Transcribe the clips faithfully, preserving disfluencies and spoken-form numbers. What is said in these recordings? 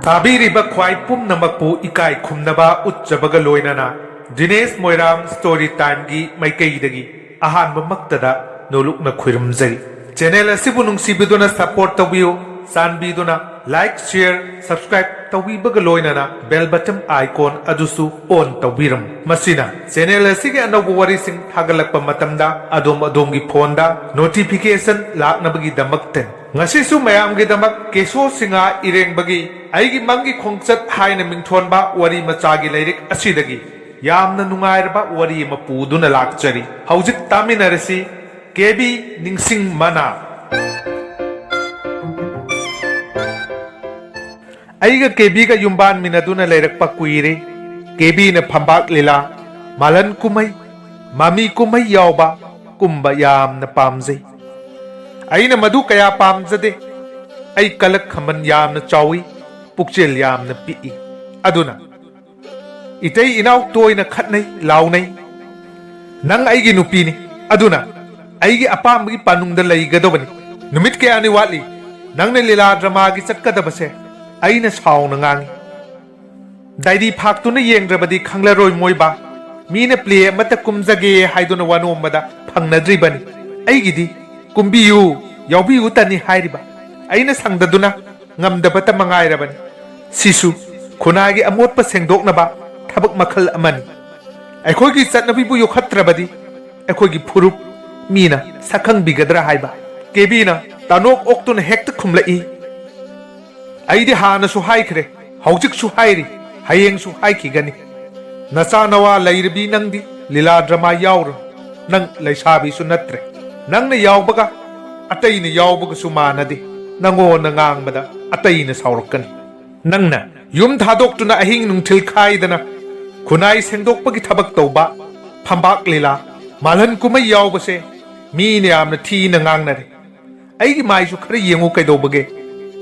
ꯇꯥꯕꯤꯔꯤꯕ ꯈ꯭ꯋꯥꯏ ꯄꯨꯝꯅꯃꯛꯄꯨ ꯏꯀꯥꯏ ꯈꯨꯝꯅꯕ ꯎꯠꯆꯕꯒ ꯂꯣꯏꯅꯅ ꯗꯤꯅꯦꯁ ꯃꯣꯏꯔꯥꯡ ꯁ꯭ꯇꯣꯔꯤ ꯇꯥꯏꯝꯒꯤ ꯃꯥꯏꯀꯩꯗꯒꯤ ꯑꯍꯥꯟꯕꯃꯛꯇꯗ ꯅꯣꯂꯨꯛꯅ ꯈꯨꯔꯨꯝꯖꯔꯤ꯫ ꯆꯦꯅꯦꯜ ꯑꯁꯤꯕꯨ ꯅꯨꯡꯁꯤꯕꯤꯗꯨꯅ ꯁꯄꯣꯔꯠ ꯇꯧꯕꯤꯌꯨ꯫ ꯆꯥꯟꯕꯤꯗꯨꯅ ꯂꯥꯏꯛ, ꯁꯤꯌꯔ, ꯁꯕꯁꯀ꯭ꯔꯥꯏꯕ ꯇꯧꯕꯤꯕꯒ ꯂꯣꯏꯅꯅ ꯕꯦꯜ ꯕꯇꯟ ꯑꯥꯏꯀꯣꯟ ꯑꯗꯨꯁꯨ ꯑꯣꯟ ꯇꯧꯕꯤꯔꯝꯃꯨ꯫ ꯃꯁꯤꯅ ꯆꯦꯅꯦꯜ ꯑꯁꯤꯒꯤ ꯑꯅꯧꯕ ꯋꯥꯔꯤꯁꯤꯡ ꯊꯥꯒꯠꯂꯛꯄ ꯃꯇꯝꯗ ꯑꯗꯣꯝ ꯑꯗꯣꯝꯒꯤ ꯐꯣꯟꯗ ꯅꯣꯇꯤꯐꯤꯀꯦꯁꯟ ꯂꯥꯛꯅꯕꯒꯤꯗꯃꯛꯇꯅꯤ꯫ ꯉꯁꯤꯁꯨ ꯃꯌꯥꯝꯒꯤꯗꯃꯛ ꯀꯦꯁꯣ ꯁꯤꯡꯍ ꯏꯔꯦꯡꯕꯒꯤ ꯑꯩꯒꯤ ꯃꯪꯒꯤ ꯈꯣꯡꯆꯠ ꯍꯥꯏꯅ ꯃꯤꯡꯊꯣꯟꯕ ꯋꯥꯔꯤ ꯃꯆꯥꯒꯤ ꯂꯥꯏꯔꯤꯛ ꯑꯁꯤꯗꯒꯤ ꯌꯥꯝꯅ ꯅꯨꯡꯉꯥꯏꯔꯕ ꯋꯥꯔꯤ ꯑꯃ ꯄꯨꯗꯨꯅ ꯂꯥꯛꯆꯔꯤ꯫ ꯍꯧꯖꯤꯛ ꯇꯥꯃꯤꯟꯅꯔꯁꯤ꯫ ꯀꯦꯕꯤ ꯅꯤꯡꯁꯤꯡ ꯃꯅꯥ꯫ ꯑꯩꯒ ꯀꯦꯕꯤꯒ ꯌꯨꯝꯕꯥꯟꯃꯤꯟꯅꯗꯨꯅ ꯂꯩꯔꯛꯄ ꯀꯨꯏꯔꯦ꯫ ꯀꯦꯕꯤꯅ ꯐꯝꯕꯥꯛ ꯂꯤꯂꯥ, ꯃꯥꯂꯟ ꯀꯨꯝꯍꯩ, ꯃꯃꯤ ꯀꯨꯝꯍꯩ ꯌꯥꯎꯕ ꯀꯨꯝꯕ ꯌꯥꯝꯅ ꯄꯥꯝꯖꯩ꯫ ꯑꯩꯅ ꯃꯗꯨ ꯀꯌꯥ ꯄꯥꯝꯖꯗꯦ꯫ ꯑꯩ ꯀꯂꯛ ꯈꯝꯕꯟ ꯌꯥꯝꯅ ꯆꯥꯎꯏ, ꯄꯨꯛꯆꯦꯜ ꯌꯥꯝꯅ ꯄꯤꯛꯏ꯫ ꯑꯗꯨꯅ ꯏꯇꯩ ꯏꯅꯥꯎ ꯇꯣꯏꯅ ꯈꯠꯅꯩ, ꯂꯥꯎꯅꯩ꯫ ꯅꯪ ꯑꯩꯒꯤ ꯅꯨꯄꯤꯅꯤ, ꯑꯗꯨꯅ ꯑꯩꯒꯤ ꯑꯄꯥꯝꯕꯒꯤ ꯄꯥꯅꯨꯡꯗ ꯂꯩꯒꯗꯕꯅꯤ꯫ ꯅꯨꯃꯤꯠ ꯀꯌꯥꯅꯤ ꯋꯥꯠꯂꯤ꯫ ꯅꯪꯅ ꯂꯤꯂꯥ ꯗ꯭ꯔꯃꯥꯒꯤ ꯆꯠꯀꯗꯕꯁꯦ ꯑꯩꯅ ꯁꯥꯎꯅ ꯉꯥꯡꯏ꯫ ꯗꯥꯏꯔꯤ ꯐꯥꯛꯇꯨꯅ ꯌꯦꯡꯗ꯭ꯔꯕꯗꯤ ꯈꯪꯂꯔꯣꯏ ꯃꯣꯏꯕꯥ꯫ ꯃꯤꯅ ꯄ꯭ꯂꯦ ꯑꯃꯠꯇ ꯀꯨꯝꯖꯒꯦ ꯍꯥꯏꯗꯨꯅ ꯋꯥꯅꯣꯝꯕꯗ ꯐꯪꯅꯗ꯭ꯔꯤꯕꯅꯤ꯫ ꯑꯩꯒꯤꯗꯤ "ꯀꯨꯝꯕꯤꯌꯨ, ꯌꯥꯎꯕꯤꯌꯨ"ꯇꯅꯤ ꯍꯥꯏꯔꯤꯕ꯫ ꯑꯩꯅ ꯁꯪꯗꯗꯨꯅ ꯉꯝꯗꯕꯇ ꯃꯉꯥꯏꯔꯕꯅꯤ꯫ ꯁꯤꯁꯨ ꯈꯨꯟꯅꯥꯏꯒꯤ ꯑꯃꯣꯠꯄ ꯁꯦꯡꯗꯣꯛꯅꯕ ꯊꯕꯛ ꯃꯈꯜ ꯑꯃꯅꯤ꯫ ꯑꯩꯈꯣꯏꯒꯤ ꯆꯠꯅꯕꯤꯕꯨ ꯌꯣꯛꯈꯠꯇ꯭ꯔꯕꯗꯤ ꯑꯩꯈꯣꯏꯒꯤ ꯐꯨꯔꯨꯞ ꯃꯤꯅ ꯁꯛꯈꯪꯕꯤꯒꯗ꯭ꯔꯥ ꯍꯥꯏꯕ꯫ ꯀꯦꯕꯤꯅ ꯇꯥꯅꯣꯛ ꯑꯣꯛꯇꯨꯅ ꯍꯦꯛꯇ ꯈꯨꯝꯂꯛꯏ꯫ ꯑꯩꯗꯤ ꯍꯥꯟꯅꯁꯨ ꯍꯥꯏꯈ꯭ꯔꯦ, ꯍꯧꯖꯤꯛꯁꯨ ꯍꯥꯏꯔꯤ, ꯍꯌꯦꯡꯁꯨ ꯍꯥꯏꯈꯤꯒꯅꯤ꯫ ꯅꯆꯥ ꯅꯋꯥ ꯂꯩꯔꯕꯤ ꯅꯪꯗꯤ ꯂꯤꯂꯥ ꯗ꯭ꯔꯃꯥ ꯌꯥꯎꯔꯨ꯫ ꯅꯪ ꯂꯩꯁꯥꯕꯤꯁꯨ ꯅꯠꯇ꯭ꯔꯦ꯫ ꯅꯪꯅ ꯌꯥꯎꯕꯒ ꯑꯇꯩꯅ ꯌꯥꯎꯕꯒꯁꯨ ꯃꯥꯟꯅꯗꯦ꯫ ꯅꯪꯉꯣꯟꯗ ꯉꯥꯡꯕꯗ ꯑꯇꯩꯅ ꯁꯥꯎꯔꯛꯀꯅꯤ꯫ ꯅꯪꯅ ꯌꯨꯝ ꯊꯥꯗꯣꯛꯇꯨꯅ ꯑꯍꯤꯡ ꯅꯨꯡꯊꯤꯜ ꯈꯥꯏꯗꯅ ꯈꯨꯟꯅꯥꯏ ꯁꯦꯡꯗꯣꯛꯄꯒꯤ ꯊꯕꯛ ꯇꯧꯕ, ꯐꯝꯕꯥꯛ ꯂꯤꯂꯥ, ꯃꯥꯂꯟ ꯀꯨꯝꯍꯩ ꯌꯥꯎꯕꯁꯦ ꯃꯤꯅ ꯌꯥꯝꯅ ꯊꯤꯅ ꯉꯥꯡꯅꯔꯦ꯫ ꯑꯩꯒꯤ ꯃꯥꯏꯁꯨ ꯈꯔ ꯌꯦꯡꯉꯨ ꯀꯩꯗꯧꯕꯒꯦ?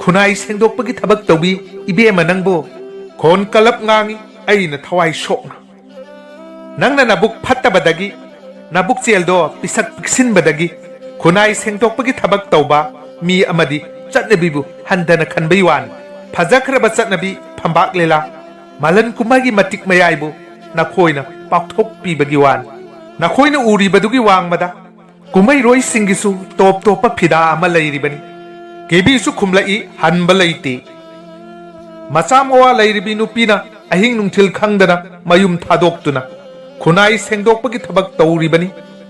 ꯈꯨꯟꯅꯥꯏ ꯁꯦꯡꯗꯣꯛꯄꯒꯤ ꯊꯕꯛ ꯇꯧꯕꯤ ꯏꯕꯦꯝꯃ ꯅꯪꯕꯨ꯫ ꯈꯣꯟ ꯀꯂꯞ ꯉꯥꯡꯉꯤ ꯑꯩꯅ ꯊꯋꯥꯏ ꯁꯣꯛꯅ꯫ ꯅꯪꯅ ꯅꯕꯨꯛ ꯐꯠꯇꯕꯗꯒꯤ, ꯅꯕꯨꯛ ꯆꯦꯜꯗꯣ ꯄꯤꯁꯛ ꯄꯤꯛꯁꯤꯟꯕꯗꯒꯤ ꯈꯨꯟꯅꯥꯏ ꯁꯦꯡꯗꯣꯛꯄꯒꯤ ꯊꯕꯛ ꯇꯧꯕ ꯃꯤ ꯑꯃꯗꯤ ꯆꯠꯅꯕꯤꯕꯨ ꯍꯟꯊꯅ ꯈꯟꯕꯩ ꯋꯥꯅꯤ꯫ ꯐꯖꯈ꯭ꯔꯕ ꯆꯠꯅꯕꯤ ꯐꯝꯕꯥꯛ ꯂꯤꯂꯥ, ꯃꯥꯂꯟ ꯀꯨꯝꯍꯩꯒꯤ ꯃꯇꯤꯛ ꯃꯌꯥꯏꯕꯨ ꯅꯈꯣꯏꯅ ꯄꯥꯛꯊꯣꯛꯄꯤꯕꯒꯤ ꯋꯥꯅꯤ꯫ ꯅꯈꯣꯏꯅ ꯎꯔꯤꯕꯗꯨꯒꯤ ꯋꯥꯡꯃꯗ ꯀꯨꯝꯍꯩꯔꯣꯏꯁꯤꯡꯒꯤꯁꯨ ꯇꯣꯞ ꯇꯣꯞꯄ ꯐꯤꯗꯥ ꯑꯃ ꯂꯩꯔꯤꯕꯅꯤ꯫ ꯀꯦꯕꯤꯁꯨ ꯈꯨꯝꯂꯛꯏ, ꯍꯟꯕ ꯂꯩꯇꯦ꯫ ꯃꯆꯥ ꯃꯋꯥ ꯂꯩꯔꯤꯕꯤ ꯅꯨꯄꯤꯅ ꯑꯍꯤꯡ ꯅꯨꯡꯊꯤꯜ ꯈꯪꯗꯅ ꯃꯌꯨꯝ ꯊꯥꯗꯣꯛꯇꯨꯅ ꯈꯨꯟꯅꯥꯏ ꯁꯦꯡꯗꯣꯛꯄꯒꯤ ꯊꯕꯛ ꯇꯧꯔꯤꯕꯅꯤ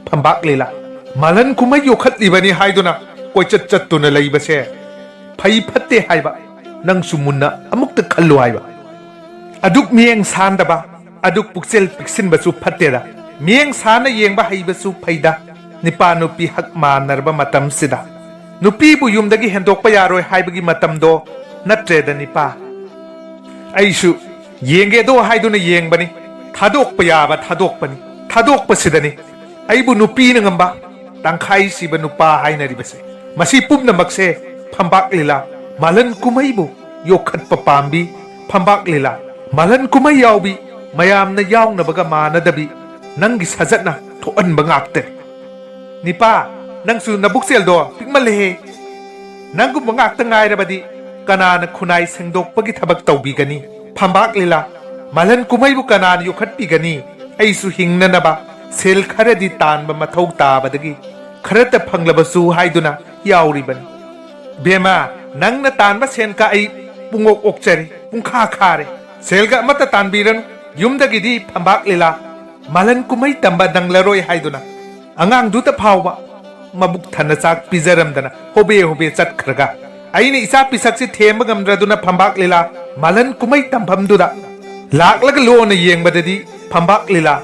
ꯐꯝꯕꯥꯛ ꯂꯤꯂꯥ꯫ ꯃꯥꯂꯟ ꯀꯨꯝꯍꯩ ꯌꯣꯛꯈꯠꯂꯤꯕꯅꯤ ꯍꯥꯏꯗꯨꯅ ꯀꯣꯏꯆꯠ ꯆꯠꯇꯨꯅ ꯂꯩꯕꯁꯦ ꯐꯩ ꯐꯠꯇꯦ ꯍꯥꯏꯕ ꯅꯪꯁꯨ ꯃꯨꯟꯅ ꯑꯃꯨꯛꯇ ꯈꯜꯂꯨ ꯍꯥꯏꯕ꯫ ꯑꯗꯨꯛ ꯃꯤꯠꯌꯦꯡ ꯁꯥꯟꯗꯕ, ꯑꯗꯨꯛ ꯄꯨꯛꯆꯦꯜ ꯄꯤꯛꯁꯤꯟꯕꯁꯨ ꯐꯠꯇꯦꯗ꯫ ꯃꯤꯠꯌꯦꯡ ꯁꯥꯟꯅ ꯌꯦꯡꯕ ꯍꯩꯕꯁꯨ ꯐꯩꯗ꯫ ꯅꯤꯄꯥ ꯅꯨꯄꯤ ꯍꯛ ꯃꯥꯟꯅꯔꯕ ꯃꯇꯝꯁꯤꯗ ꯅꯨꯄꯤꯕꯨ ꯌꯨꯝꯗꯒꯤ ꯍꯦꯟꯗꯣꯛꯄ ꯌꯥꯔꯣꯏ ꯍꯥꯏꯕꯒꯤ ꯃꯇꯝꯗꯣ ꯅꯠꯇ꯭ꯔꯦꯗ ꯅꯤꯄꯥ꯫ ꯑꯩꯁꯨ ꯌꯦꯡꯒꯦꯗꯣ ꯍꯥꯏꯗꯨꯅ ꯌꯦꯡꯕꯅꯤ꯫ ꯊꯥꯗꯣꯛꯄ ꯌꯥꯕ ꯊꯥꯗꯣꯛꯄꯅꯤ꯫ ꯊꯥꯗꯣꯛꯄꯁꯤꯗꯅꯤ ꯑꯩꯕꯨ ꯅꯨꯄꯤꯅ ꯉꯝꯕ, ꯇꯪꯈꯥꯏ ꯁꯤꯕ ꯅꯨꯄꯥ ꯍꯥꯏꯅꯔꯤꯕꯁꯦ꯫ ꯃꯁꯤ ꯄꯨꯝꯅꯃꯛꯁꯦ ꯐꯝꯕꯥꯛ ꯂꯤꯂꯥ, ꯃꯥꯂꯟ ꯀꯨꯝꯍꯩꯕꯨ ꯌꯣꯛꯈꯠꯄ ꯄꯥꯝꯕꯤ ꯐꯝꯕꯥꯛ ꯂꯤꯂꯥ꯫ ꯃꯥꯂꯟ ꯀꯨꯝꯍꯩ ꯌꯥꯎꯕꯤ, ꯃꯌꯥꯝꯅ ꯌꯥꯎꯅꯕꯒ ꯃꯥꯟꯅꯗꯕꯤ, ꯅꯪꯒꯤ ꯁꯥꯖꯠꯅ ꯊꯣꯛꯍꯟꯕ ꯉꯥꯛꯇꯅꯤ꯫ ꯅꯤꯄꯥ, ꯅꯪꯁꯨ ꯅꯕꯨꯛꯆꯦꯜꯗꯣ ꯄꯤꯛꯃꯜꯂꯦꯍꯦ꯫ ꯅꯪꯒꯨꯝꯕ ꯉꯥꯛꯇ ꯉꯥꯏꯔꯕꯗꯤ ꯀꯅꯥꯅ ꯈꯨꯟꯅꯥꯏ ꯁꯦꯡꯗꯣꯛꯄꯒꯤ ꯊꯕꯛ ꯇꯧꯕꯤꯒꯅꯤ? ꯐꯝꯕꯥꯛ ꯂꯤꯂꯥ, ꯃꯥꯂꯟ ꯀꯨꯝꯍꯩꯕꯨ ꯀꯅꯥꯅ ꯌꯣꯛꯈꯠꯄꯤꯒꯅꯤ? ꯑꯩꯁꯨ ꯍꯤꯡꯅꯅꯕ ꯁꯦꯜ ꯈꯔꯗꯤ ꯇꯥꯟꯕ ꯃꯊꯧ ꯇꯥꯕꯗꯒꯤ ꯈꯔꯇ ꯐꯪꯂꯕꯁꯨ ꯍꯥꯏꯗꯨꯅ ꯌꯥꯎꯔꯤꯕꯅꯤ꯫ ꯕꯦꯝꯃ, ꯅꯪꯅ ꯇꯥꯟꯕ ꯁꯦꯟꯒ ꯑꯩ ꯄꯨꯡꯑꯣꯛ ꯑꯣꯛꯆꯔꯦ, ꯄꯨꯡꯈꯥ ꯈꯥꯔꯦ꯫ ꯁꯦꯜꯒ ꯑꯃꯠꯇ ꯇꯥꯟꯕꯤꯔꯅꯨ꯫ ꯌꯨꯝꯗꯒꯤꯗꯤ ꯐꯝꯕꯥꯛ ꯂꯤꯂꯥ, ꯃꯥꯂꯟ ꯀꯨꯝꯍꯩ ꯇꯝꯕ ꯅꯪꯂꯔꯣꯏ ꯍꯥꯏꯗꯨꯅ ꯑꯉꯥꯡꯗꯨꯗ ꯐꯥꯎꯕ ꯃꯕꯨꯛ ꯊꯟꯅ ꯆꯥꯛ ꯄꯤꯖꯔꯝꯗꯅ ꯍꯣꯕꯦ ꯍꯣꯕꯦ ꯆꯠꯈ꯭ꯔꯒ, ꯑꯩꯅ ꯏꯆꯥ ꯄꯤꯁꯛꯁꯤ ꯊꯦꯝꯕ ꯉꯝꯗ꯭ꯔꯗꯨꯅ ꯐꯝꯕꯥꯛ ꯂꯤꯂꯥ ꯃꯥꯂꯟ ꯀꯨꯝꯍꯩ ꯇꯝꯐꯝꯗꯨꯗ ꯂꯥꯛꯂꯒ ꯂꯣꯟꯅ ꯌꯦꯡꯕꯗꯗꯤ ꯐꯝꯕꯥꯛ ꯂꯤꯂꯥ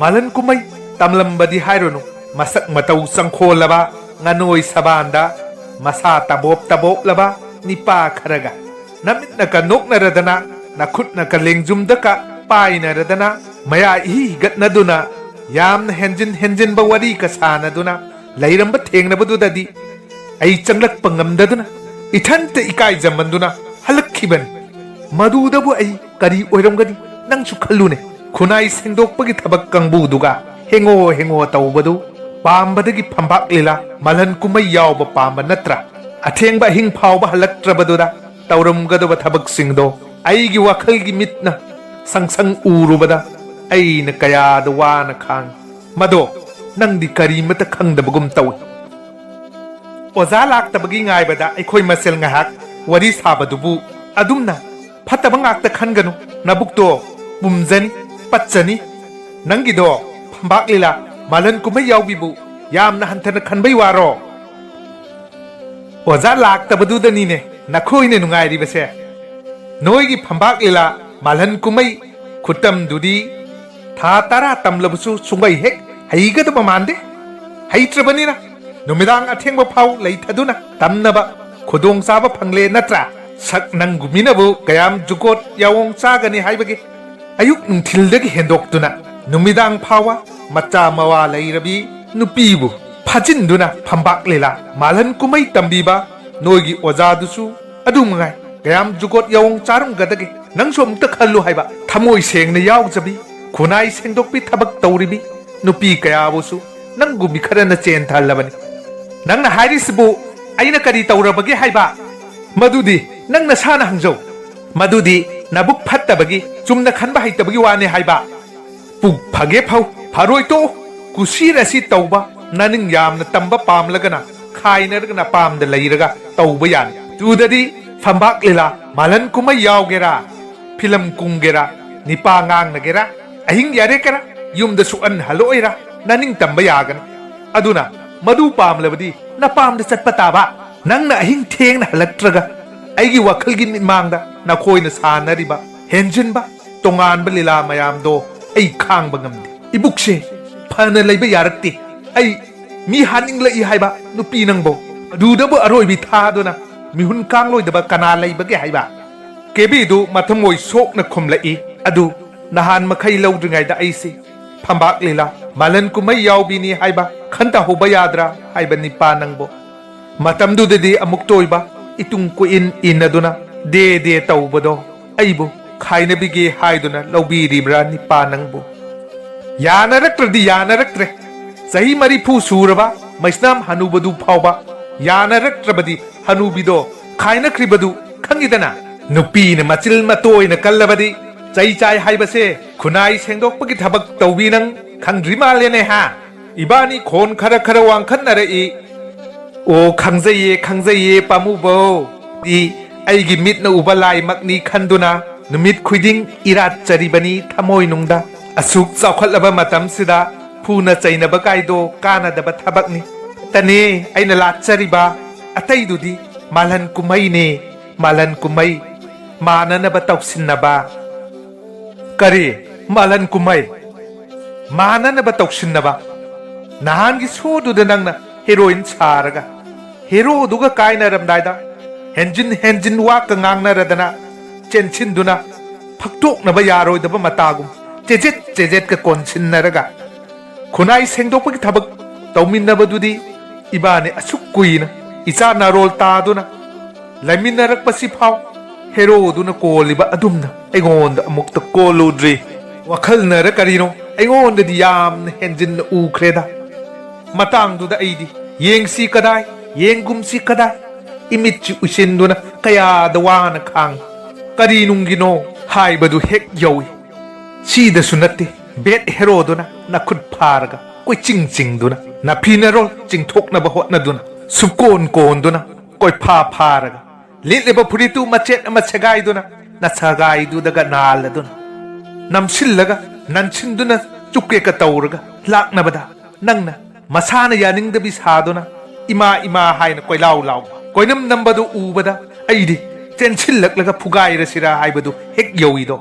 ꯃꯥꯂꯟ ꯀꯨꯝꯍꯩ ꯇꯝꯂꯝꯕꯗꯤ ꯍꯥꯏꯔꯨꯅꯨ, ꯃꯁꯛ ꯃꯇꯧ ꯆꯪꯈꯣꯜꯂꯕ, ꯉꯅꯣꯏ ꯁꯕꯥꯟꯗ ꯃꯁꯥ ꯇꯕꯣꯞ ꯇꯕꯣꯞꯂꯕ ꯅꯤꯄꯥ ꯈꯔꯒ, ꯅꯃꯤꯠꯅꯀ ꯅꯣꯛꯅꯔꯗꯅ, ꯅꯈꯨꯠꯅꯀ ꯂꯦꯡꯖꯨꯝꯗꯀ ꯄꯥꯏꯅꯔꯗꯅ, ꯃꯌꯥ ꯏꯍꯤ ꯍꯤꯒꯠꯅꯗꯨꯅ, ꯌꯥꯝꯅ ꯍꯦꯟꯖꯤꯟ ꯍꯦꯟꯖꯤꯟꯕ ꯋꯥꯔꯤꯀ ꯁꯥꯅꯗꯨꯅ ꯂꯩꯔꯝꯕ ꯊꯦꯡꯅꯕꯗꯨꯗꯗꯤ ꯑꯩ ꯆꯪꯂꯛꯄ ꯉꯝꯗꯗꯨꯅ ꯏꯊꯟꯇ ꯏꯀꯥꯏꯖꯃꯟꯗꯨꯅ ꯍꯜꯂꯛꯈꯤꯕꯅꯤ꯫ ꯃꯗꯨꯗꯕꯨ ꯑꯩ ꯀꯔꯤ ꯑꯣꯏꯔꯝꯒꯅꯤ? ꯅꯪꯁꯨ ꯈꯜꯂꯨꯅꯦ꯫ ꯈꯨꯟꯅꯥꯏ ꯁꯦꯡꯗꯣꯛꯄꯒꯤ ꯊꯕꯛ ꯀꯥꯡꯕꯨꯗꯨꯒ ꯍꯦꯡꯉꯣ ꯍꯦꯡꯉꯣ ꯇꯧꯕꯗꯨ ꯄꯥꯝꯕꯗꯒꯤ ꯐꯝꯕꯥꯛ ꯂꯤꯂꯥ ꯃꯥꯂꯟ ꯀꯨꯝꯍꯩ ꯌꯥꯎꯕ ꯄꯥꯝꯕ ꯅꯠꯇ꯭ꯔꯥ? ꯑꯊꯦꯡꯕ ꯑꯍꯤꯡ ꯐꯥꯎꯕ ꯍꯜꯂꯛꯇ꯭ꯔꯕꯗꯨꯗ ꯇꯧꯔꯝꯒꯗꯕ ꯊꯕꯛꯁꯤꯡꯗꯣ ꯑꯩꯒꯤ ꯋꯥꯈꯜꯒꯤ ꯃꯤꯠꯅ ꯁꯪ ꯁꯪ ꯎꯔꯨꯕꯗ ꯑꯩꯅ ꯀꯌꯥꯗ ꯋꯥꯅ ꯈꯥꯡꯉꯤ꯫ ꯃꯗꯣ ꯅꯪꯗꯤ ꯀꯔꯤꯃꯠꯇ ꯈꯪꯗꯕꯒꯨꯝ ꯇꯧꯏ꯫ ꯑꯣꯖꯥ ꯂꯥꯛꯇꯕꯒꯤ ꯉꯥꯏꯕꯗ ꯑꯩꯈꯣꯏ ꯃꯁꯦꯜ ꯉꯥꯏꯍꯥꯛ ꯋꯥꯔꯤ ꯁꯥꯕꯗꯨꯕꯨ ꯑꯗꯨꯝꯅ ꯐꯠꯇꯕ ꯉꯥꯛꯇ ꯈꯟꯒꯅꯨ꯫ ꯅꯕꯨꯛꯇꯣ ꯄꯨꯝꯖꯅꯤ, ꯄꯠꯆꯅꯤ꯫ ꯅꯪꯒꯤꯗꯣ ꯐꯝꯕꯥꯛ ꯂꯤꯂꯥ ꯃꯥꯂꯟ ꯀꯨꯝꯍꯩ ꯌꯥꯎꯕꯤꯕꯨ ꯌꯥꯝꯅ ꯍꯟꯊꯅ ꯈꯟꯕꯩ ꯋꯥꯔꯣ? ꯑꯣꯖꯥ ꯂꯥꯛꯇꯕꯗꯨꯗꯅꯤꯅꯦ ꯅꯈꯣꯏꯅ ꯅꯨꯡꯉꯥꯏꯔꯤꯕꯁꯦ꯫ ꯅꯣꯏꯒꯤ ꯐꯝꯕꯥꯛ ꯂꯤꯂꯥ ꯃꯥꯂꯟ ꯀꯨꯝꯍꯩ ꯈꯨꯇꯝꯗꯨꯗꯤ ꯊꯥ ꯇꯔꯥ ꯇꯝꯂꯕꯁꯨ ꯁꯨꯡꯍꯩ ꯍꯦꯛ ꯍꯩꯒꯗꯕ ꯃꯥꯟꯗꯦ꯫ ꯍꯩꯇ꯭ꯔꯕꯅꯤꯅ ꯅꯨꯃꯤꯗꯥꯡ ꯑꯊꯦꯡꯕ ꯐꯥꯎ ꯂꯩꯊꯗꯨꯅ ꯇꯝꯅꯕ ꯈꯨꯗꯣꯡꯆꯥꯕ ꯐꯪꯂꯦ ꯅꯠꯇ꯭ꯔꯥ? ꯁꯛ ꯅꯪꯒꯨꯝ ꯃꯤꯅꯕꯨ ꯀꯌꯥꯝ ꯖꯨꯒꯣꯠ ꯌꯥꯑꯣꯡ ꯆꯥꯒꯅꯤ ꯍꯥꯏꯕꯒꯦ? ꯑꯌꯨꯛ ꯅꯨꯡꯊꯤꯜꯗꯒꯤ ꯍꯦꯟꯗꯣꯛꯇꯨꯅ ꯅꯨꯃꯤꯗꯥꯡ ꯐꯥꯎꯕ ꯃꯆꯥ ꯃꯋꯥ ꯂꯩꯔꯕꯤ ꯅꯨꯄꯤꯕꯨ ꯐꯥꯖꯤꯟꯗꯨꯅ ꯐꯝꯕꯥꯛ ꯂꯤꯂꯥ ꯃꯥꯂꯟ ꯀꯨꯝꯍꯩ ꯇꯝꯕꯤꯕ ꯅꯣꯏꯒꯤ ꯑꯣꯖꯥꯗꯨꯁꯨ ꯑꯗꯨ ꯃꯉꯥꯏ꯫ ꯀꯌꯥꯝ ꯖꯨꯒꯣꯠ ꯌꯥꯑꯣꯡ ꯆꯥꯔꯝꯒꯗꯒꯦ? ꯅꯪꯁꯨ ꯑꯃꯨꯛꯇ ꯈꯜꯂꯨ ꯍꯥꯏꯕ꯫ ꯊꯃꯣꯏ ꯁꯦꯡꯅ ꯌꯥꯎꯖꯕꯤ, ꯈꯨꯟꯅꯥꯏ ꯁꯦꯡꯗꯣꯛꯄꯤ ꯊꯕꯛ ꯇꯧꯔꯤꯕꯤ ꯅꯨꯄꯤ ꯀꯌꯥꯕꯨꯁꯨ ꯅꯪꯒꯨꯝꯕꯤ ꯈꯔꯅ ꯆꯦꯟꯊꯍꯜꯂꯕꯅꯤ꯫ ꯅꯪꯅ ꯍꯥꯏꯔꯤꯁꯤꯕꯨ ꯑꯩꯅ ꯀꯔꯤ ꯇꯧꯔꯕꯒꯦ ꯍꯥꯏꯕ? ꯃꯗꯨꯗꯤ ꯅꯪ ꯅꯁꯥꯅ ꯍꯪꯖꯧ꯫ ꯃꯗꯨꯗꯤ ꯅꯕꯨꯛ ꯐꯠꯇꯕꯒꯤ, ꯆꯨꯝꯅ ꯈꯟꯕ ꯍꯩꯇꯕꯒꯤ ꯋꯥꯅꯦ ꯍꯥꯏꯕ꯫ ꯄꯨꯛ ꯐꯒꯦ ꯐꯧ, ꯐꯔꯣꯏ ꯇꯣꯛꯎ꯫ ꯀꯨꯁꯤ ꯔꯥꯁꯤ ꯇꯧꯕ ꯅꯅꯤꯡ ꯌꯥꯝꯅ ꯇꯝꯕ ꯄꯥꯝꯂꯒꯅ ꯈꯥꯏꯅꯔꯒ ꯅꯄꯥꯝꯗ ꯂꯩꯔꯒ ꯇꯧꯕ ꯌꯥꯅꯤ꯫ ꯇꯨꯗꯗꯤ ꯐꯝꯕꯥꯛ ꯂꯤꯂꯥ ꯃꯥꯂꯟ ꯀꯨꯝꯍꯩ ꯌꯥꯎꯒꯦꯔꯥ, ꯐꯤꯂꯝ ꯀꯨꯝꯒꯦꯔꯥ, ꯅꯤꯄꯥ ꯉꯥꯡꯅꯒꯦꯔꯥ, ꯑꯍꯤꯡ ꯌꯥꯔꯦꯀꯔꯥ ꯌꯨꯝꯗ ꯁꯨꯛꯍꯟ ꯍꯜꯂꯛꯑꯣꯏꯔꯥ ꯅꯅꯤꯡ ꯇꯝꯕ ꯌꯥꯒꯅꯤ꯫ ꯑꯗꯨꯅ ꯃꯗꯨ ꯄꯥꯝꯂꯕꯗꯤ ꯅꯄꯥꯝꯗ ꯆꯠꯄ ꯇꯥꯕ꯫ ꯅꯪꯅ ꯑꯍꯤꯡ ꯊꯦꯡꯅ ꯍꯜꯂꯛꯇ꯭ꯔꯒ ꯑꯩꯒꯤ ꯋꯥꯈꯜꯒꯤ ꯃꯤꯠꯃꯥꯡꯗ ꯅꯈꯣꯏꯅ ꯁꯥꯟꯅꯔꯤꯕ ꯍꯦꯟꯖꯤꯟꯕ ꯇꯣꯉꯥꯟꯕ ꯂꯤꯂꯥ ꯃꯌꯥꯝꯗꯣ ꯑꯩ ꯈꯥꯡꯕ ꯉꯝꯗꯦ꯫ ꯏꯕꯨꯛꯁꯦ ꯐꯅ ꯂꯩꯕ ꯌꯥꯔꯛꯇꯦ꯫ ꯑꯩ ꯃꯤ ꯍꯥꯠꯅꯤꯡꯂꯛꯏ ꯍꯥꯏꯕ ꯅꯨꯄꯤ ꯅꯪꯕꯣ꯫ ꯑꯗꯨꯗꯕꯨ ꯑꯔꯣꯏꯕꯤ ꯊꯥꯗꯨꯅ ꯃꯤꯍꯨꯟ ꯀꯥꯡꯂꯣꯏꯗꯕ ꯀꯅꯥ ꯂꯩꯕꯒꯦ ꯍꯥꯏꯕ? ꯀꯦꯕꯤꯗꯨ ꯃꯊꯃꯣꯏ ꯁꯣꯛꯅ ꯈꯨꯝꯂꯛꯏ꯫ ꯑꯗꯨ ꯅꯍꯥꯟ ꯃꯈꯩ ꯂꯧꯗ꯭ꯔꯤꯉꯩꯗ ꯑꯩꯁꯦ ꯐꯝꯕꯥꯛ ꯂꯤꯂꯥ ꯃꯥꯂꯟ ꯀꯨꯝꯍꯩ ꯌꯥꯎꯕꯤꯅꯤ ꯍꯥꯏꯕ ꯈꯟꯊꯍꯧꯕ ꯌꯥꯗ꯭ꯔꯥ ꯍꯥꯏꯕ ꯅꯤꯄꯥ ꯅꯪꯕꯨ? ꯃꯇꯝꯗꯨꯗꯗꯤ ꯑꯃꯨꯛꯇ ꯑꯣꯏꯕ ꯏꯇꯨꯡ ꯀꯣꯏꯏꯟ ꯏꯟꯅꯗꯨꯅ ꯗꯦ ꯗꯦ ꯇꯧꯕꯗꯣ ꯑꯩꯕꯨ ꯈꯥꯏꯅꯕꯤꯒꯦ ꯍꯥꯏꯗꯨꯅ ꯂꯧꯕꯤꯔꯤꯕ꯭ꯔꯥ ꯅꯤꯄꯥ ꯅꯪꯕꯨ? ꯌꯥꯅꯔꯛꯇ꯭ꯔꯗꯤ ꯌꯥꯅꯔꯛꯇ꯭ꯔꯦ꯫ ꯆꯍꯤ ꯃꯔꯤꯐꯨ ꯁꯨꯔꯕ ꯃꯩꯁꯅꯥꯝ ꯍꯅꯨꯕꯗꯨ ꯐꯥꯎꯕ ꯌꯥꯅꯔꯛꯇ꯭ꯔꯕꯗꯤ ꯍꯅꯨꯕꯤꯗꯣ ꯈꯥꯏꯅꯈ꯭ꯔꯤꯕꯗꯨ ꯈꯪꯉꯤꯗꯅ, ꯅꯨꯄꯤꯅ ꯃꯆꯤꯜ ꯃꯇꯣꯏꯅ ꯀꯜꯂꯕꯗꯤ ꯆꯩ ꯆꯥꯏ ꯍꯥꯏꯕꯁꯦ ꯈꯨꯟꯅꯥꯏ ꯁꯦꯡꯗꯣꯛꯄꯒꯤ ꯊꯕꯛ ꯇꯧꯕꯤ ꯅꯪ ꯈꯪꯗ꯭ꯔꯤ ꯃꯥꯜꯂꯦꯅꯦ ꯍꯥ? ꯏꯕꯥꯅꯤ ꯈꯣꯟ ꯈꯔ ꯈꯔ ꯋꯥꯡꯈꯠꯅꯔꯛꯏ꯫ ꯑꯣ, ꯈꯪꯖꯩꯌꯦ, ꯈꯪꯖꯩꯌꯦ, ꯄꯥꯝꯃꯨꯕꯧ꯫ ꯗꯤ ꯑꯩꯒꯤ ꯃꯤꯠꯅ ꯎꯕ ꯂꯥꯏꯃꯛꯅꯤ ꯈꯟꯗꯨꯅ ꯅꯨꯃꯤꯠ ꯈꯨꯗꯤꯡ ꯏꯔꯥꯠꯆꯔꯤꯕꯅꯤ ꯊꯃꯣꯏꯅꯨꯡꯗ꯫ ꯑꯁꯨꯛ ꯆꯥꯎꯈꯠꯂꯕ ꯃꯇꯝꯁꯤꯗ ꯐꯨꯅ ꯆꯩꯅꯕ ꯀꯥꯏꯗꯣ ꯀꯥꯟꯅꯗꯕ ꯊꯕꯛꯅꯤ꯫ ꯇꯅꯦ ꯑꯩꯅ ꯂꯥꯠꯆꯔꯤꯕ ꯑꯇꯩꯗꯨꯗꯤ ꯃꯥꯜꯍꯟ ꯀꯨꯝꯍꯩꯅꯦ, ꯃꯥꯜꯍꯟ ꯀꯨꯝꯍꯩ꯫ ꯃꯥꯟꯅꯅꯕ ꯇꯧꯁꯤꯟꯅꯕ꯫ ꯀꯔꯤ? ꯃꯥꯂꯟ ꯀꯨꯝꯍꯩ? ꯃꯥꯟꯅꯅꯕ ꯇꯧꯁꯤꯟꯅꯕ? ꯅꯍꯥꯟꯒꯤ ꯁꯣꯗꯨꯗ ꯅꯪꯅ ꯍꯦꯔꯣꯏꯟ ꯁꯥꯔꯒ, ꯍꯦꯔꯣꯗꯨꯒ ꯀꯥꯏꯅꯔꯝꯗꯥꯏꯗ ꯍꯦꯟꯖꯤꯟ ꯍꯦꯟꯖꯤꯟ ꯋꯥꯀ ꯉꯥꯡꯅꯔꯗꯅ ꯆꯦꯟꯁꯤꯟꯗꯨꯅ ꯐꯛꯇꯣꯛꯅꯕ ꯌꯥꯔꯣꯏꯗꯕ ꯃꯇꯥꯒꯨꯝ ꯆꯦꯖꯦꯠ ꯆꯦꯖꯦꯠꯀ ꯀꯣꯟꯁꯤꯟꯅꯔꯒ ꯈꯨꯟꯅꯥꯏ ꯁꯦꯡꯗꯣꯛꯄꯒꯤ ꯊꯕꯛ ꯇꯧꯃꯤꯟꯅꯕꯗꯨꯗꯤ ꯏꯕꯥꯅꯤ ꯑꯁꯨꯛ ꯀꯨꯏꯅ ꯏꯆꯥ ꯅꯥꯔꯣꯜ ꯇꯥꯗꯨꯅ ꯂꯩꯃꯤꯟꯅꯔꯛꯄꯁꯤ ꯐꯥꯎ ꯍꯦꯔꯣꯗꯨꯅ ꯀꯣꯜꯂꯤꯕ ꯑꯗꯨꯝꯅ ꯑꯩꯉꯣꯟꯗ ꯑꯃꯨꯛꯇ ꯀꯣꯜꯂꯨꯗ꯭ꯔꯤ꯫ ꯋꯥꯈꯜꯅꯔ ꯀꯔꯤꯅꯣ ꯑꯩꯉꯣꯟꯗꯗꯤ ꯌꯥꯝꯅ ꯍꯦꯟꯖꯤꯟꯅ ꯎꯈ꯭ꯔꯦꯗ꯫ ꯃꯇꯥꯡꯗꯨꯗ ꯑꯩꯗꯤ ꯌꯦꯡꯁꯤ ꯀꯗꯥꯏ, ꯌꯦꯡꯒꯨꯝꯁꯤ ꯀꯗꯥꯏ, ꯏꯃꯤꯠꯁꯤ ꯎꯏꯁꯤꯟꯗꯨꯅ ꯀꯌꯥꯗ ꯋꯥꯅ ꯈꯥꯡ꯫ ꯀꯔꯤ ꯅꯨꯡꯒꯤꯅꯣ ꯍꯥꯏꯕꯗꯨ ꯍꯦꯛ ꯌꯧꯏ꯫ ꯁꯤꯗꯁꯨ ꯅꯠꯇꯦ, ꯕꯦꯠ ꯍꯦꯔꯣꯗꯨꯅ ꯅꯈꯨꯠ ꯐꯥꯔꯒ ꯀꯣꯏꯆꯤꯡ ꯆꯤꯡꯗꯨꯅ, ꯅꯐꯤ ꯅꯔꯣꯜ ꯆꯤꯡꯊꯣꯛꯅꯕ ꯍꯣꯠꯅꯗꯨꯅ, ꯁꯨꯛꯀꯣꯟ ꯀꯣꯟꯗꯨꯅ ꯀꯣꯏꯐꯥ ꯐꯥꯔꯒ, ꯂꯤꯠꯂꯤꯕ ꯐꯨꯔꯤꯠꯇꯨ ꯃꯆꯦꯠ ꯑꯃ ꯁꯦꯒꯥꯏꯗꯨꯅ, ꯅꯁꯒꯥꯏꯗꯨꯗꯒ ꯅꯥꯜꯂꯗꯨꯅ, ꯅꯝꯁꯤꯜꯂꯒ ꯅꯟꯁꯤꯟꯗꯨꯅ ꯆꯨꯛꯀꯦꯛꯀ ꯇꯧꯔꯒ ꯂꯥꯛꯅꯕꯗ, ꯅꯪꯅ ꯃꯁꯥꯅ ꯌꯥꯅꯤꯡꯗꯕꯤ ꯁꯥꯗꯨꯅ ꯏꯃꯥ ꯏꯃꯥ ꯍꯥꯏꯅ ꯀꯣꯏꯂꯥꯎ ꯂꯥꯎꯕ ꯀꯣꯏꯅꯝ ꯅꯝꯕꯗꯨ ꯎꯕꯗ ꯑꯩꯗꯤ ꯆꯦꯟꯁꯤꯜꯂꯛꯂꯒ ꯐꯨꯒꯥꯏꯔꯁꯤꯔꯥ ꯍꯥꯏꯕꯗꯨ ꯍꯦꯛ ꯌꯧꯏꯗꯣ꯫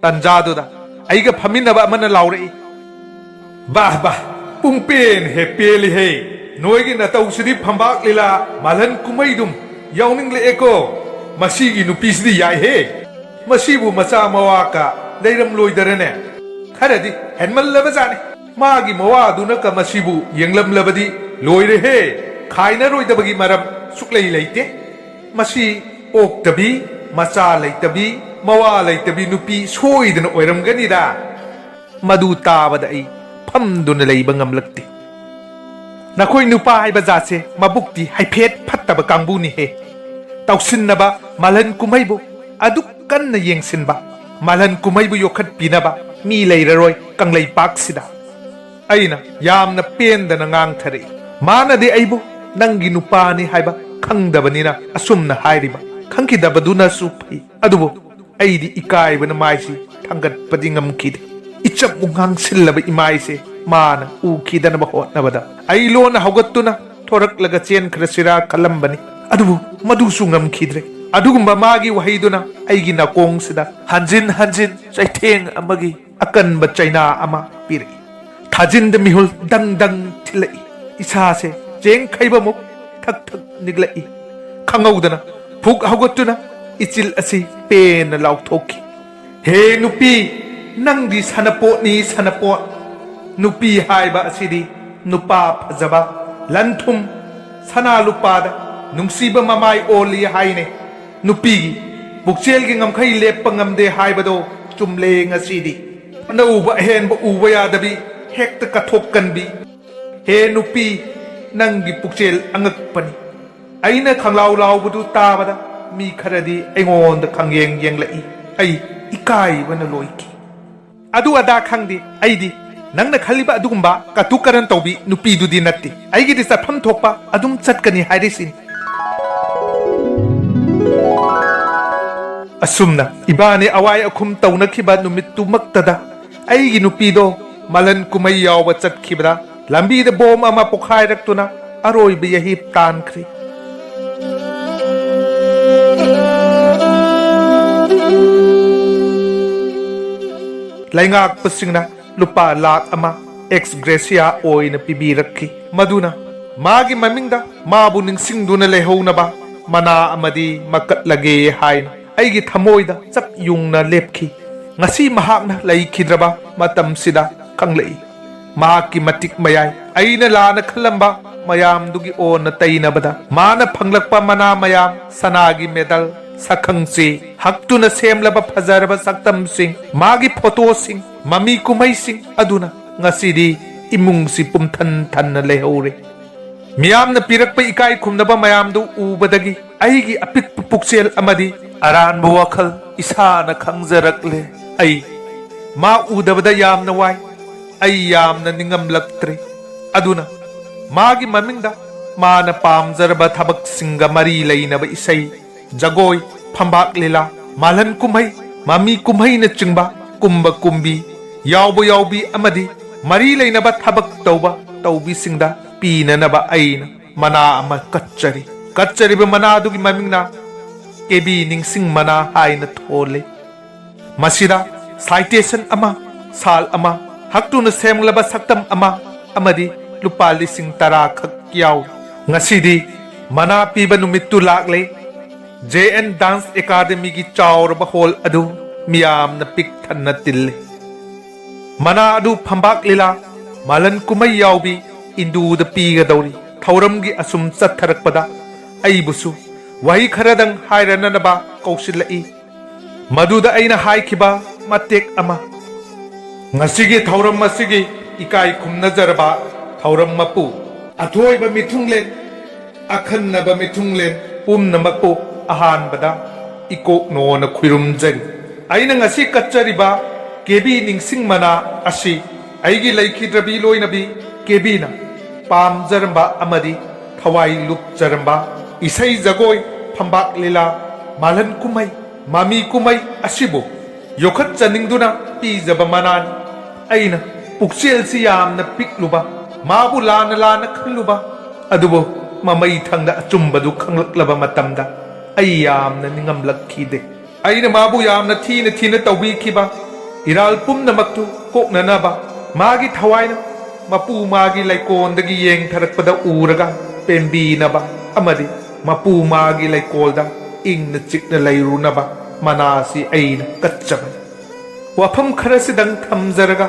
ꯇꯟꯖꯥꯗꯨꯗ ꯑꯩꯒ ꯐꯝꯃꯤꯟꯅꯕ ꯑꯃꯅ ꯂꯥꯎꯔꯛꯏ, "ꯕꯥꯍ ꯕꯥꯍ, ꯄꯨꯡꯄꯦꯟ ꯍꯦꯛ ꯄꯦꯜꯂꯤꯍꯦ! ꯅꯣꯏꯒꯤ ꯅꯇꯧꯁꯤꯗꯤ ꯐꯝꯕꯥꯛ ꯂꯤꯂꯥ ꯃꯥꯜꯍꯟ ꯀꯨꯝꯍꯩꯗꯨꯝ ꯌꯥꯎꯅꯤꯡꯂꯛꯑꯦꯀꯣ꯫ ꯃꯁꯤꯒꯤ ꯅꯨꯄꯤꯁꯤꯗꯤ ꯌꯥꯏꯍꯦ! ꯃꯁꯤꯕꯨ ꯃꯆꯥ ꯃꯋꯥꯀ ꯂꯩꯔꯝꯂꯣꯏꯗꯔꯅꯦ? ꯈꯔꯗꯤ ꯍꯦꯟꯃꯜꯂꯕꯖꯥꯠꯅꯤ꯫ ꯃꯥꯒꯤ ꯃꯋꯥꯗꯨꯅꯀ ꯃꯁꯤꯕꯨ ꯌꯦꯡꯂꯝꯂꯕꯗꯤ ꯂꯣꯏꯔꯦꯍꯦ! ꯈꯥꯏꯅꯔꯣꯏꯗꯕꯒꯤ ꯃꯔꯝ ꯁꯨꯛꯂꯩ ꯂꯩꯇꯦ꯫ ꯃꯁꯤ ꯑꯣꯛꯇꯕꯤ, ꯃꯆꯥ ꯂꯩꯇꯕꯤ, ꯃꯋꯥ ꯂꯩꯇꯕꯤ ꯅꯨꯄꯤ ꯁꯣꯏꯗꯅ ꯑꯣꯏꯔꯝꯒꯅꯤꯗ꯫ ꯃꯗꯨ ꯇꯥꯕꯗ ꯑꯩ ꯐꯝꯗꯨꯅ ꯂꯩꯕ ꯉꯝꯂꯛꯇꯦ꯫ ꯅꯈꯣꯏ ꯅꯨꯄꯥ ꯍꯥꯏꯕ ꯖꯥꯠꯁꯦ ꯃꯕꯨꯛꯇꯤ ꯍꯥꯏꯐꯦꯠ ꯐꯠꯇꯕ ꯀꯥꯡꯕꯨꯅꯤꯍꯦ꯫ ꯇꯧꯁꯤꯟꯅꯕ ꯃꯥꯂꯟ ꯀꯨꯝꯍꯩꯕꯨ ꯑꯗꯨꯛ ꯀꯟꯅ ꯌꯦꯡꯁꯤꯟꯕ, ꯃꯥꯂꯟ ꯀꯨꯝꯍꯩꯕꯨ ꯌꯣꯛꯈꯠꯄꯤꯅꯕ ꯃꯤ ꯂꯩꯔꯔꯣꯏ ꯀꯪꯂꯩꯄꯥꯛꯁꯤꯗ꯫ ꯑꯩꯅ ꯌꯥꯝꯅ ꯄꯦꯟꯗꯅ ꯉꯥꯡꯊꯔꯛꯏ꯫ ꯃꯥꯅꯗꯤ ꯑꯩꯕꯨ ꯅꯪꯒꯤ ꯅꯨꯄꯥꯅꯤ ꯍꯥꯏꯕ ꯈꯪꯗꯕꯅꯤꯅ ꯑꯁꯨꯝꯅ ꯍꯥꯏꯔꯤꯕ, ꯈꯪꯈꯤꯗꯕꯗꯨꯅꯁꯨ ꯐꯩ꯫ ꯑꯗꯨꯕꯨ ꯑꯩꯗꯤ ꯏꯀꯥꯏꯕꯅ ꯃꯥꯏꯁꯤ ꯊꯥꯡꯒꯠꯄꯗꯤ ꯉꯝꯈꯤꯗꯦ꯫ ꯏꯆꯞ ꯉꯥꯡꯁꯤꯜꯂꯕ ꯏꯃꯥꯏꯁꯦ ꯃꯥꯅ ꯎꯈꯤꯗꯅꯕ ꯍꯣꯠꯅꯕꯗ ꯑꯩ ꯂꯣꯟꯅ ꯍꯧꯒꯠꯇꯨꯅ ꯊꯣꯔꯛꯂꯒ ꯆꯦꯟꯈ꯭ꯔꯁꯤꯔꯥ ꯈꯜꯂꯝꯕꯅꯤ꯫ ꯑꯗꯨꯕꯨ ꯃꯗꯨꯁꯨ ꯉꯝꯈꯤꯗ꯭ꯔꯦ꯫ ꯑꯗꯨꯒꯨꯝꯕ ꯃꯥꯒꯤ ꯋꯥꯍꯩꯗꯨꯅ ꯑꯩꯒꯤ ꯅꯥꯀꯣꯡꯁꯤꯗ ꯍꯟꯖꯤꯟ ꯍꯟꯖꯤꯟ ꯆꯩꯊꯦꯡ ꯑꯃꯒꯤ ꯑꯀꯟꯕ ꯆꯩꯅꯥ ꯑꯃ ꯄꯤꯔꯛꯏ꯫ ꯊꯥꯖꯤꯟꯗ ꯃꯤꯍꯨꯜ ꯗꯪ ꯗꯪ ꯊꯤꯜꯂꯛꯏ꯫ ꯏꯁꯥꯁꯦ ꯆꯦꯡ ꯈꯩꯕꯃꯨꯛ ꯊꯛ ꯊꯛ ꯅꯤꯛꯂꯛꯏ꯫ ꯈꯪꯍꯧꯗꯅ ꯐꯨꯛ ꯍꯧꯒꯠꯇꯨꯅ ꯏꯆꯤꯜ ꯑꯁꯤ ꯄꯦꯟꯅ ꯂꯥꯎꯊꯣꯛꯈꯤ꯫ "ꯍꯦ ꯅꯨꯄꯤ, ꯅꯪꯗꯤ ꯁꯅꯄꯣꯠꯅꯤ, ꯁꯅꯄꯣꯠ꯫ ꯅꯨꯄꯤ ꯍꯥꯏꯕ ꯑꯁꯤꯗꯤ ꯅꯨꯄꯥ ꯐꯖꯕ, ꯂꯟ ꯊꯨꯝ, ꯁꯅꯥ ꯂꯨꯄꯥꯗ ꯅꯨꯡꯁꯤꯕ ꯃꯃꯥꯏ ꯑꯣꯜꯂꯤ ꯍꯥꯏꯅꯦ꯫ ꯅꯨꯄꯤꯒꯤ ꯄꯨꯛꯆꯦꯜꯒꯤ ꯉꯝꯈꯩ ꯂꯦꯞꯄ ꯉꯝꯗꯦ ꯍꯥꯏꯕꯗꯣ ꯆꯨꯝꯂꯦ ꯉꯁꯤꯗꯤ꯫ ꯑꯅꯧꯕ ꯑꯍꯦꯟꯕ ꯎꯕ ꯌꯥꯗꯕꯤ, ꯍꯦꯛꯇ ꯀꯠꯊꯣꯛꯀꯟꯕꯤ꯫ ꯍꯦ ꯅꯨꯄꯤ, ꯅꯪꯒꯤ ꯄꯨꯛꯆꯦꯜ ꯑꯉꯛꯄꯅꯤ꯫" ꯑꯩꯅ ꯈꯪꯂꯥꯎ ꯂꯥꯎꯕꯗꯨ ꯇꯥꯕꯗ ꯃꯤ ꯈꯔꯗꯤ ꯑꯩꯉꯣꯟꯗ ꯈꯪꯌꯦꯡ ꯌꯦꯡꯂꯛꯏ꯫ ꯑꯩ ꯏꯀꯥꯏꯕꯅ ꯂꯣꯏꯈꯤ꯫ ꯑꯗꯨ ꯑꯗꯥ ꯈꯪꯗꯦ꯫ ꯑꯩꯗꯤ ꯅꯪꯅ ꯈꯜꯂꯤꯕ ꯑꯗꯨꯒꯨꯝꯕ ꯀꯇꯨ ꯀꯔꯟ ꯇꯧꯕꯤ ꯅꯨꯄꯤꯗꯨꯗꯤ ꯅꯠꯇꯦ꯫ ꯑꯩꯒꯤꯗꯤ ꯆꯠꯐꯝ ꯊꯣꯛꯄ ꯑꯗꯨꯝ ꯆꯠꯀꯅꯤ ꯍꯥꯏꯔꯤꯁꯤꯅꯤ꯫ ꯑꯁꯨꯝꯅ ꯏꯕꯥꯅꯤ ꯑꯋꯥꯏ ꯑꯈꯨꯝ ꯇꯧꯅꯈꯤꯕ ꯅꯨꯃꯤꯠꯇꯨꯃꯛꯇꯗ ꯑꯩꯒꯤ ꯅꯨꯄꯤꯗꯣ ꯃꯂꯟ ꯀꯨꯝꯍꯩ ꯌꯥꯎꯕ ꯆꯠꯈꯤꯕꯗ ꯂꯝꯕꯤꯗ ꯕꯣꯝ ꯑꯃ ꯄꯣꯈꯥꯏꯔꯛꯇꯨꯅ ꯑꯔꯣꯏꯕ ꯌꯩꯍꯤꯞ ꯇꯥꯟꯈ꯭ꯔꯦ꯫ ꯂꯩꯉꯥꯛꯄꯁꯤꯡꯅ ꯂꯨꯄꯥ ꯂꯥꯈ ꯑꯃ ꯑꯦꯛꯁ ꯒ꯭ꯔꯦꯁꯤꯌꯥ ꯑꯣꯏꯅ ꯄꯤꯕꯤꯔꯛꯈꯤ꯫ ꯃꯗꯨꯅ ꯃꯥꯒꯤ ꯃꯃꯤꯡꯗ ꯃꯥꯕꯨ ꯅꯤꯡꯁꯤꯡꯗꯨꯅ ꯂꯩꯍꯧꯅꯕ ꯃꯅꯥ ꯑꯃꯗꯤ ꯃꯀꯠꯂꯒꯦ ꯍꯥꯏꯅ ꯑꯩꯒꯤ ꯊꯃꯣꯏꯗ ꯆꯞ ꯌꯨꯡꯅ ꯂꯦꯞꯈꯤ꯫ ꯉꯁꯤ ꯃꯍꯥꯛꯅ ꯂꯩꯈꯤꯗ꯭ꯔꯕ ꯃꯇꯝꯁꯤꯗ ꯈꯪꯂꯛꯏ꯫ ꯃꯍꯥꯛꯀꯤ ꯃꯇꯤꯛ ꯃꯌꯥꯏ ꯑꯩꯅ ꯂꯥꯟꯅ ꯈꯜꯂꯝꯕ ꯃꯌꯥꯝꯗꯨꯒꯤ ꯑꯣꯟꯅ ꯇꯩꯅꯕꯗ ꯃꯥꯅ ꯐꯪꯂꯛꯄ ꯃꯅꯥ ꯃꯌꯥꯝ, ꯁꯅꯥꯒꯤ ꯃꯦꯗꯜ, ꯁꯛꯈꯪꯆꯦ, ꯍꯛꯇꯨꯅ ꯁꯦꯝꯂꯕ ꯐꯖꯔꯕ ꯁꯛꯇꯝꯁꯤꯡ, ꯃꯥꯒꯤ ꯐꯣꯇꯣꯁꯤꯡ, ꯃꯃꯤ ꯀꯨꯝꯍꯩꯁꯤꯡ ꯑꯗꯨꯅ ꯉꯁꯤꯗꯤ ꯏꯃꯨꯡꯁꯤ ꯄꯨꯝꯊꯟ ꯊꯟꯅ ꯂꯩꯍꯧꯔꯦ꯫ ꯃꯤꯌꯥꯝꯅ ꯄꯤꯔꯛꯄ ꯏꯀꯥꯏ ꯈꯨꯝꯅꯕ ꯃꯌꯥꯝꯗꯨ ꯎꯕꯗꯒꯤ ꯑꯩꯒꯤ ꯑꯄꯤꯛꯄ ꯄꯨꯛꯆꯦꯜ ꯑꯃꯗꯤ ꯑꯔꯥꯟꯕ ꯋꯥꯈꯜ ꯏꯁꯥꯅ ꯈꯪꯖꯔꯛꯂꯦ꯫ ꯑꯩ ꯃꯥ ꯎꯗꯕꯗ ꯌꯥꯝꯅ ꯋꯥꯏ꯫ ꯑꯩ ꯌꯥꯝꯅ ꯅꯤꯡꯉꯝꯂꯛꯇ꯭ꯔꯦ꯫ ꯑꯗꯨꯅ ꯃꯥꯒꯤ ꯃꯃꯤꯡꯗ ꯃꯥꯅ ꯄꯥꯝꯖꯔꯕ ꯊꯕꯛꯁꯤꯡꯒ ꯃꯔꯤ ꯂꯩꯅꯕ ꯏꯁꯩ, ꯖꯒꯣꯏ, ꯐꯝꯕꯥꯛ ꯂꯤꯂꯥ, ꯃꯥꯂꯟ ꯀꯨꯝꯍꯩ, ꯃꯃꯤ ꯀꯨꯝꯍꯩꯅꯆꯤꯡꯕ ꯀꯨꯝꯕ ꯀꯨꯝꯕꯤ, ꯌꯥꯎꯕ ꯌꯥꯎꯕꯤ ꯑꯃꯗꯤ ꯃꯔꯤ ꯂꯩꯅꯕ ꯊꯕꯛ ꯇꯧꯕ ꯇꯧꯕꯤꯁꯤꯡꯗ ꯄꯤꯅꯅꯕ ꯑꯩꯅ ꯃꯅꯥ ꯑꯃ ꯀꯠꯆꯔꯤ꯫ ꯀꯠꯆꯔꯤꯕ ꯃꯅꯥ ꯑꯗꯨꯒꯤ ꯃꯃꯤꯡꯅ ꯀꯦꯕꯤ ꯅꯤꯡꯁꯤꯡ ꯃꯅꯥ ꯍꯥꯏꯅ ꯊꯣꯜꯂꯤ꯫ ꯃꯁꯤꯗ citation ꯑꯃ, ꯁꯥꯜ ꯑꯃ, ꯍꯛꯇꯨꯅ ꯁꯦꯝꯂꯕ ꯁꯛꯇꯝ ꯑꯃ ꯑꯃꯗꯤ ꯂꯨꯄꯥ ꯂꯤꯁꯤꯡ ꯇꯔꯥ ꯈꯛ ꯌꯥꯎꯏ꯫ ꯉꯁꯤꯗꯤ ꯃꯅꯥ ꯄꯤꯕ ꯅꯨꯃꯤꯠꯇꯨ ꯂꯥꯛꯂꯦ꯫ ꯖꯦ ꯑꯦꯟ ꯗꯥꯟꯁ ꯑꯦꯀꯥꯗꯃꯤꯒꯤ ꯆꯥꯎꯔꯕ ꯍꯣꯜ ꯑꯗꯨ ꯃꯤꯌꯥꯝꯅ ꯄꯤꯛ ꯊꯟꯅ ꯇꯤꯜꯂꯤ꯫ ꯃꯅꯥ ꯑꯗꯨ ꯐꯝꯕꯥꯛ ꯂꯤꯂꯥ, ꯃꯥꯂꯟ ꯀꯨꯝꯍꯩ ꯌꯥꯎꯕꯤ ꯏꯟꯗꯨꯗ ꯄꯤꯒꯗꯧꯔꯤ꯫ ꯊꯧꯔꯝꯒꯤ ꯑꯁꯨꯝ ꯆꯠꯊꯔꯛꯄꯗ ꯑꯩꯕꯨꯁꯨ ꯋꯥꯍꯩ ꯈꯔꯗꯪ ꯍꯥꯏꯔꯅꯅꯕ ꯀꯧꯁꯤꯜꯂꯛꯏ꯫ ꯃꯗꯨꯗ ꯑꯩꯅ ꯍꯥꯏꯈꯤꯕ ꯃꯇꯦꯛ ꯑꯃ, ꯉꯁꯤꯒꯤ ꯊꯧꯔꯝ ꯑꯁꯤꯒꯤ ꯏꯀꯥꯏ ꯈꯨꯝꯅꯖꯔꯕ ꯊꯧꯔꯝ ꯃꯄꯨ, ꯑꯊꯣꯏꯕ ꯃꯤꯊꯨꯡꯂꯦꯟ, ꯑꯈꯟꯅꯕ ꯃꯤꯊꯨꯡꯂꯦꯟ ꯄꯨꯝꯅꯃꯛꯄꯨ ꯑꯍꯥꯟꯕꯗ ꯏꯀꯣꯛꯅꯣꯅ ꯈꯨꯔꯨꯝꯖꯔꯤ꯫ ꯑꯩꯅ ꯉꯁꯤ ꯀꯠꯆꯔꯤꯕ ꯀꯦꯕꯤ ꯅꯤꯡꯁꯤꯡ ꯃꯅꯥ ꯑꯁꯤ ꯑꯩꯒꯤ ꯂꯩꯈꯤꯗ꯭ꯔꯕꯤ ꯂꯣꯏꯅꯕꯤ ꯀꯦꯕꯤꯅ ꯄꯥꯝꯖꯔꯝꯕ ꯑꯃꯗꯤ ꯊꯋꯥꯏ ꯂꯨꯞꯆꯔꯝꯕ ꯏꯁꯩ ꯖꯒꯣꯏ, ꯐꯝꯕꯥꯛ ꯂꯤꯂꯥ, ꯃꯥꯂꯟ ꯀꯨꯝꯍꯩ, ꯃꯃꯤ ꯀꯨꯝꯍꯩ ꯑꯁꯤꯕꯨ ꯌꯣꯛꯈꯠꯆꯅꯤꯡꯗꯨꯅ ꯄꯤꯖꯕ ꯃꯅꯥꯅꯤ꯫ ꯑꯩꯅ ꯄꯨꯛꯆꯦꯜꯁꯤ ꯌꯥꯝꯅ ꯄꯤꯛꯂꯨꯕ, ꯃꯥꯕꯨ ꯂꯥꯟꯅ ꯂꯥꯟꯅ ꯈꯜꯂꯨꯕ, ꯑꯗꯨꯕꯨ ꯃꯃꯩ ꯊꯪꯗ ꯑꯆꯨꯝꯕꯗꯨ ꯈꯪꯂꯛꯂꯕ ꯃꯇꯝꯗ ꯑꯩ ꯌꯥꯝꯅ ꯅꯤꯡꯉꯝꯂꯛꯈꯤꯗꯦ꯫ ꯑꯩꯅ ꯃꯥꯕꯨ ꯌꯥꯝꯅ ꯊꯤꯅ ꯊꯤꯅ ꯇꯧꯕꯤꯈꯤꯕ ꯏꯔꯥꯜ ꯄꯨꯝꯅꯃꯛꯇꯨ ꯀꯣꯛꯅꯅꯕ, ꯃꯥꯒꯤ ꯊꯋꯥꯏꯅ ꯃꯄꯨ ꯃꯥꯒꯤ ꯂꯩꯀꯣꯟꯗꯒꯤ ꯌꯦꯡꯊꯔꯛꯄꯗ ꯎꯔꯒ ꯄꯦꯟꯕꯤꯅꯕ ꯑꯃꯗꯤ ꯃꯄꯨ ꯃꯥꯒꯤ ꯂꯩꯀꯣꯜꯗ ꯏꯪꯅ ꯆꯤꯛꯅ ꯂꯩꯔꯨꯅꯕ ꯃꯅꯥꯁꯤ ꯑꯩꯅ ꯀꯠꯆꯕꯅꯤ꯫ ꯋꯥꯐꯝ ꯈꯔꯁꯤꯗꯪ ꯊꯝꯖꯔꯒ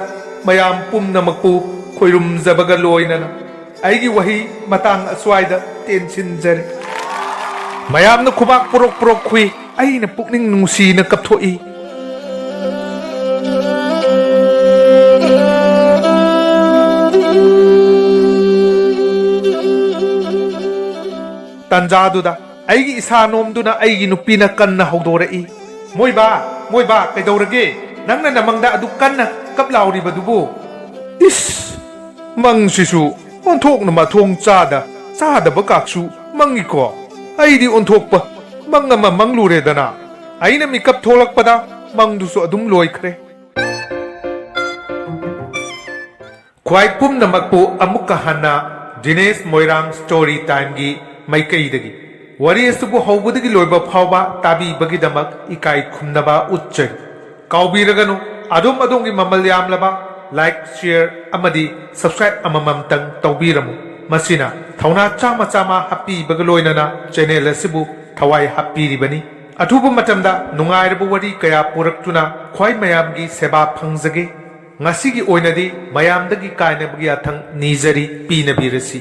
ꯃꯌꯥꯝ ꯄꯨꯝꯅꯃꯛꯄꯨ ꯈꯣꯏꯔꯨꯝꯖꯕꯒ ꯂꯣꯏꯅꯅ ꯑꯩꯒꯤ ꯋꯥꯍꯩ ꯃꯇꯥꯡ ꯑꯁ꯭ꯋꯥꯏꯗ ꯇꯦꯟꯁꯤꯟꯖꯔꯦ꯫ ꯃꯌꯥꯝꯅ ꯈꯨꯕꯥꯛ ꯄꯨꯔꯣꯛ ꯄꯨꯔꯣꯛ ꯈꯨꯏ꯫ ꯑꯩꯅ ꯄꯨꯛꯅꯤꯡ ꯅꯨꯡꯁꯤꯅ ꯀꯞꯊꯣꯛꯏ꯫ ꯇꯥꯟꯖꯥꯗꯨꯗ ꯑꯩꯒꯤ ꯏꯁꯥ ꯅꯣꯝꯗꯨꯅ ꯑꯩꯒꯤ ꯅꯨꯄꯤꯅ ꯀꯟꯅ ꯍꯧꯗꯣꯔꯛꯏ꯫ "ꯃꯣꯏꯕꯥ, ꯃꯣꯏꯕꯥ, ꯀꯩꯗꯧꯔꯒꯦ? ꯅꯪꯅ ꯅꯃꯪꯗ ꯑꯗꯨꯛ ꯀꯟꯅ ꯀꯞ ꯂꯥꯎꯔꯤꯕꯗꯨꯕꯨ?" "ꯏꯁ, ꯃꯪꯁꯤꯁꯨ ꯑꯣꯟꯊꯣꯛꯅ ꯃꯊꯣꯡ ꯆꯥꯗ, ꯆꯥꯗꯕ ꯀꯥꯛꯁꯨ ꯃꯪꯉꯤꯀꯣ꯫ ꯑꯩꯗꯤ ꯑꯣꯟꯊꯣꯛꯄ ꯃꯪ ꯑꯃ ꯃꯪꯂꯨꯔꯦꯗꯅ꯫ ꯑꯩꯅ ꯃꯤꯀꯞ ꯊꯣꯛꯂꯛꯄꯗ ꯃꯪꯗꯨꯁꯨ ꯑꯗꯨꯝ ꯂꯣꯏꯈ꯭ꯔꯦ꯫" ꯈ꯭ꯋꯥꯏ ꯄꯨꯝꯅꯃꯛꯄꯨ ꯑꯃꯨꯛꯀ ꯍꯟꯅ ꯗꯤꯅꯦꯁ ꯃꯣꯏꯔꯥꯡ ꯁ꯭ꯇꯣꯔꯤ ꯇꯥꯏꯝꯒꯤ ꯃꯥꯏꯀꯩꯗꯒꯤ ꯋꯥꯔꯤ ꯑꯁꯤꯕꯨ ꯍꯧꯕꯗꯒꯤ ꯂꯣꯏꯕ ꯐꯥꯎꯕ ꯇꯥꯕꯤꯕꯒꯤꯗꯃꯛ ꯏꯀꯥꯏ ꯈꯨꯝꯅꯕ ꯎꯠꯆꯔꯤ꯫ ꯀꯥꯎꯕꯤꯔꯒꯅꯨ, ꯑꯗꯣꯝ ꯑꯗꯣꯝꯒꯤ ꯃꯃꯜ ꯌꯥꯝꯂꯕ ꯂꯥꯏꯛ, ꯁꯤꯌꯔ ꯑꯃꯗꯤ ꯁꯕꯁꯀ꯭ꯔꯥꯏꯕ ꯑꯃꯃꯝꯇꯪ ꯇꯧꯕꯤꯔꯝꯃꯨ꯫ ꯃꯁꯤꯅ ꯊꯧꯅꯥ ꯆꯥꯝꯃ ꯆꯥꯝꯃ ꯍꯥꯞꯄꯤꯕꯒ ꯂꯣꯏꯅꯅ ꯆꯦꯅꯦꯜ ꯑꯁꯤꯕꯨ ꯊꯋꯥꯏ ꯍꯥꯞꯄꯤꯔꯤꯕꯅꯤ꯫ ꯑꯊꯨꯕ ꯃꯇꯝꯗ ꯅꯨꯡꯉꯥꯏꯔꯕ ꯋꯥꯔꯤ ꯀꯌꯥ ꯄꯨꯔꯛꯇꯨꯅ ꯈ꯭ꯋꯥꯏ ꯃꯌꯥꯝꯒꯤ ꯁꯦꯕꯥ ꯐꯪꯖꯒꯦ꯫ ꯉꯁꯤꯒꯤ ꯑꯣꯏꯅꯗꯤ ꯃꯌꯥꯝꯗꯒꯤ ꯀꯥꯏꯅꯕꯒꯤ ꯌꯥꯊꯪ ꯅꯤꯖꯔꯤ, ꯄꯤꯅꯕꯤꯔꯁꯤ꯫